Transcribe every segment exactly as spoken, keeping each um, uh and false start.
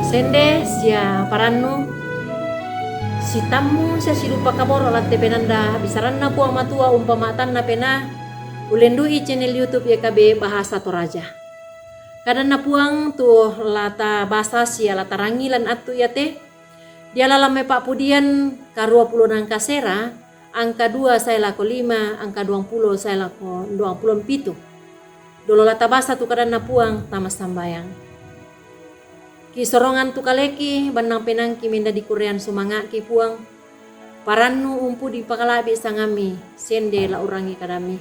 Sende sia parannu, sitammu sia sidupa kaboro' lan te penanda bisaranna Puang Matua umpama'tanna penaa, ullendu'i channel YouTube Y K B Bahasa Toraja. Kadanna Puang tu la tabasa sia la tarangi lan attu iate, ri lalan mai pa'pudian karuappulo nangkasera, angka dua sae lako lima, angka duangpulo sae lako duangpulo mpitu. Dolo la tabasa tu kadanna Puang, tama sambayang. Kisorongan tu kaleki, bannang penaangki mendadi kurrean sumanga'ki, Puang. Parannu umpudi pakala'bi sangammi, sende la urangi kadammi.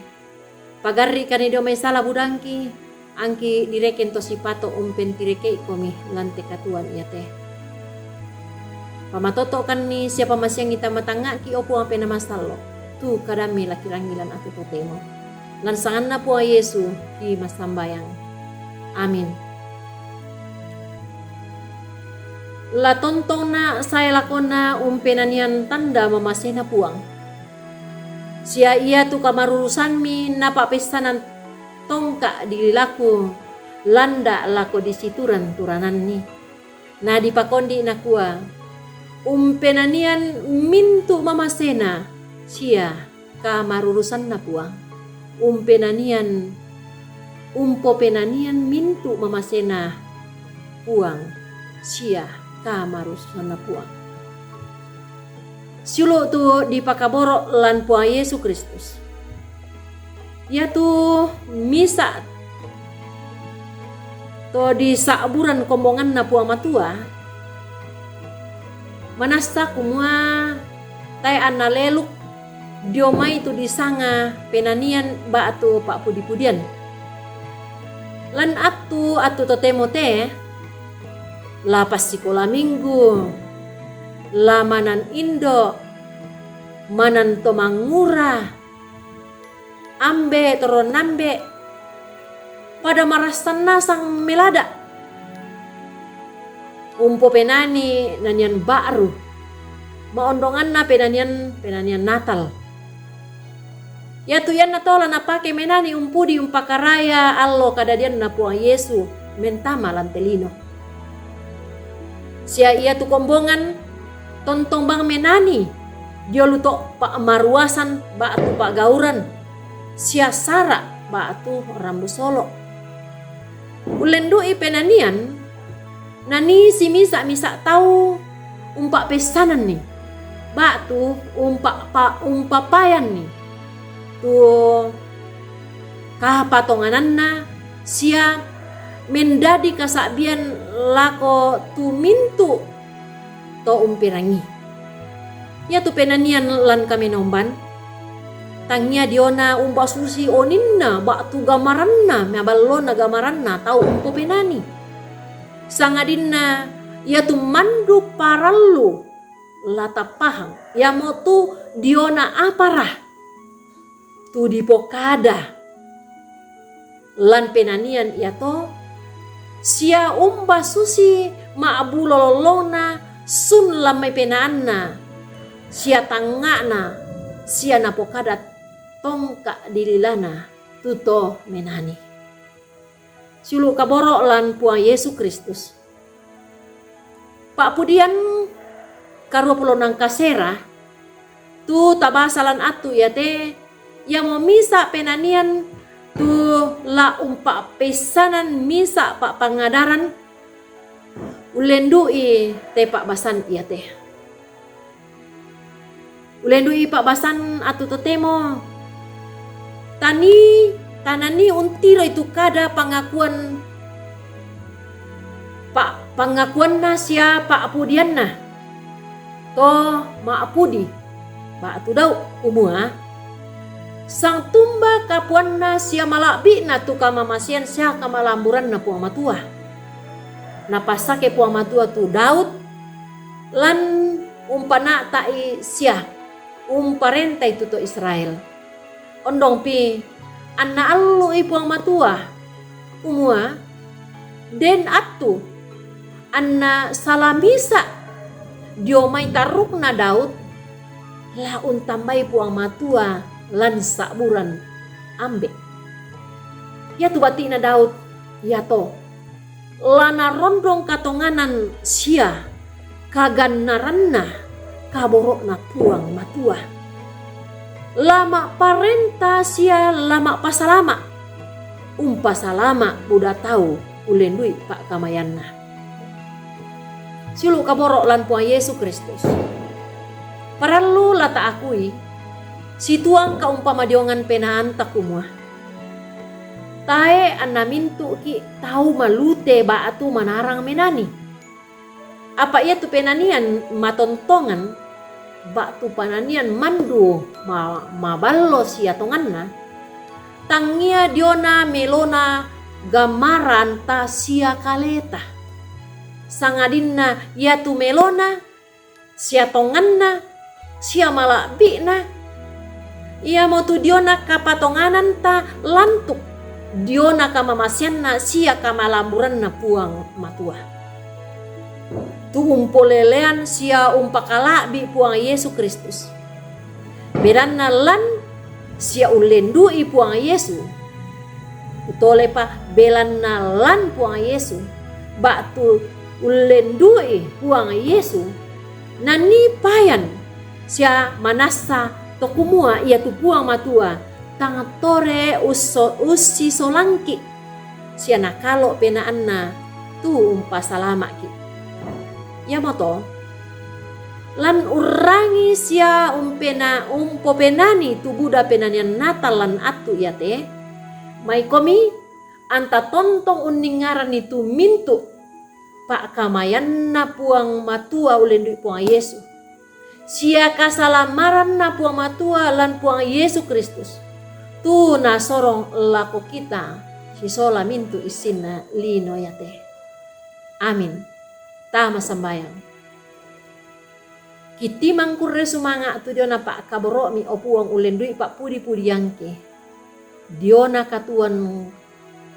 Pagarri'kani dio mai sala budangki, angki direkeng to sipato' umpentireke'ikomi lan te katuoan iate. Pamatoto'kanni sia pamasiangi tama tangnga'ki, o Puang Penaa Masallo', tu kadammi la kirangi lan attu totemo. Lan sanganna Puang Yesu ki massambayang. Amin. La tontongna' sae lakona umpenanian tanda mamasena Puang. Sia iatu kamarurusammi napa'pessanang tongka' di lilaku landa' lako disituran-turananni. Na dipakondi' nakua, umpenanian mintu' mamasena sia kamarurusanna Puang. Umpenanian, umpopenanian mintu' mamasena Puang sia kamarurusanna Puang. Siulu' tu dipakaboro' lan Puang Yesu Kristus. Iatu misa' to disa'buran kombonganna Puang Matua, manassa kumua tae' annaleluk dio mai tu disanga penanian ba'tu pa'pudi-pudian. Lan attu, attu totemo te, la passikola minggu, la manang indo', manang to mangura, ambe' torong ambe', pada marassan nasang melada'. Umpopenani nanian ba'ru, ma'ondonganna penanian, penanian Natal. Iatu iannato la napake menani umpudi umpakaraya allo kadadianna Puang Yesu mentama lan te lino. Sia iatu kombongan tontong bang menani dio lu to pa'maruasan ba'tu pa'gauran, sia sara' ba'tu rambu solo'. Ullendu'i penanian, nanii simisa'-misa' tau umpa'pessananni, ba'tu umpa-, pa-, umpapayanni tu kapatongananna sia mendadi kasa'bian lako tu mintu' to umperangii. Iatu penanian lan kamenomban, tangia diona umbasusi oninna ba'tu gamaranna, maballona gamaranna tau umpopenani. Sangadinna iatu mandu parallu la tappahang, iamotu diona apara tu dipokada lan penanian iato, sia umbasusi ma'bulo lollona sun lan mai penaanna sia tangnga'na, sia napokada tongka' di lilana tu to menani. Siulu' kaboro' lan Puang Yesu Kristus. Pa'pudian karuappulo nangkasera, tu tabasa lan attu iate, iamo misa' penanian tu la umpa'pessanang misa' pa'pangadaran, ullendu'i te pa'basan iate. Ullendu'i pa'basan attu totemo. Tanii, tananii untiroi tu kada pangakuan, pa-, pangakuanna sia pa'pudianna to ma'pudi ba'tu Daud, kumua, sangtumba kapuanna sia mala'bi'na tu kamamasean sia kamalamburanna Puang Matua. Napassake Puang Matua tu Daud lan umpana'ta'i sia umparentai tu to Israel. Ondongpi, anna allu'i Puang Matua, kumua, den attu, anna sala misa' dio mai tarrukna Daud, la untambai Puang Matua lan sa'buran ambe'. Iatu batti'na Daud iato. La narondong katonganan sia kagannaranna kaboro'na Puang Matua. La ma'parenta sia la ma'pasalama', umpasalama' buda tau ullendui pa'kamayanna. Siulu' kaboro' lan Puang Yesu Kristus. Parallu la ta'akui, situang kaumpama diongan penaanta kumua, tae' anna mintu'ki' tau malute ba'tu manarang menani. Apa iatu penanian matontongan ba'tu penanian mandu ma-, maballo sia tonganna, tangia diona melona gammaranta sia kaleta. Sangadinna iatu melona sia tonganna, sia mala'bi'na, iamotu diona kapatongananta lantu' diona kamamaseanna sia kamalamburanna Puang Matua. Tu umpolelean sia umpakala'bi' Puang Yesu Kristus. Belanna lan sia ullendu'i Puang Yesu, utolepa belanna lan Puang Yesu, ba'tu ullendu'i Puang Yesu, nanii payan sia manassa to kumua iatu Puang Matua tang tore usso-, ussisolangki', sia nakalo' penaanna tu umpasalama'ki'. Iamoto, lan urrangi sia umpena-, umpopenani tu buda penanian Natal lan attu iate, maikomi anta tontong unningaranni tu mintu' pa'kamayanna Puang Matua ullendu'i Puang Yesu, sia kasalamaranna Puang Matua lan Puang Yesu Kristus, tu nasorong lako kita sisola mintu' issinna lino iate. Amin. Tama sambayang. Kitimang kurre sumanga' tu diona pa'kaboro'mi, o Puang, ullendui pa'pudi-pudiangki. Diona katuoan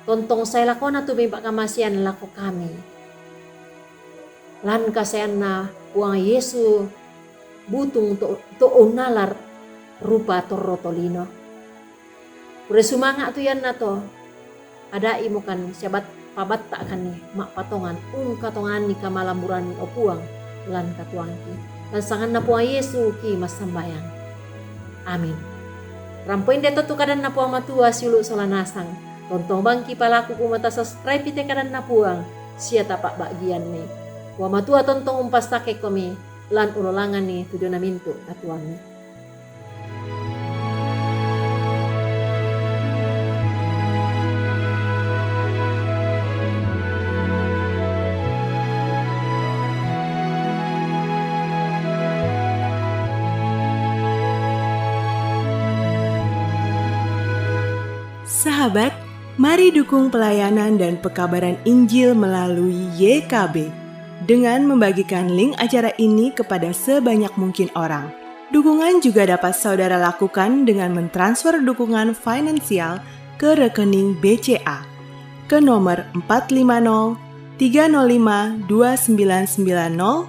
tontong sae lakona tu mipa'kamasean lako kami. Lan kasaeanna Puang Yesu butung to, to unnala rupa torro tolino. Kurre sumanga' tu iannato, ada'imokan sia bat-, pabatta'kanni ma'patongan, ungkatonganni kamalamburanni, o Puang, lan katuoangki. Lan sanganna Puang Yesu ki massambayang. Amin. Rampo inde to tu kadanna Puang Matua siulu' sola nasang. Tontong bangki palaku kumua tasubscribe te kadanna Puang, sia tapa'ba'gianni. Puang Matua tontong umpassakekomi lan ulolanganni tu diona mintu' katuoammi. Sahabat, mari dukung pelayanan dan pekabaran Injil melalui Y K B dengan membagikan link acara ini kepada sebanyak mungkin orang. Dukungan juga dapat saudara lakukan dengan mentransfer dukungan finansial ke rekening B C A ke nomor empat lima nol tiga nol lima dua sembilan sembilan nol,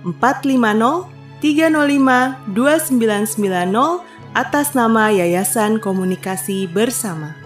empat lima nol tiga nol lima dua sembilan sembilan nol, atas nama Yayasan Komunikasi Bersama.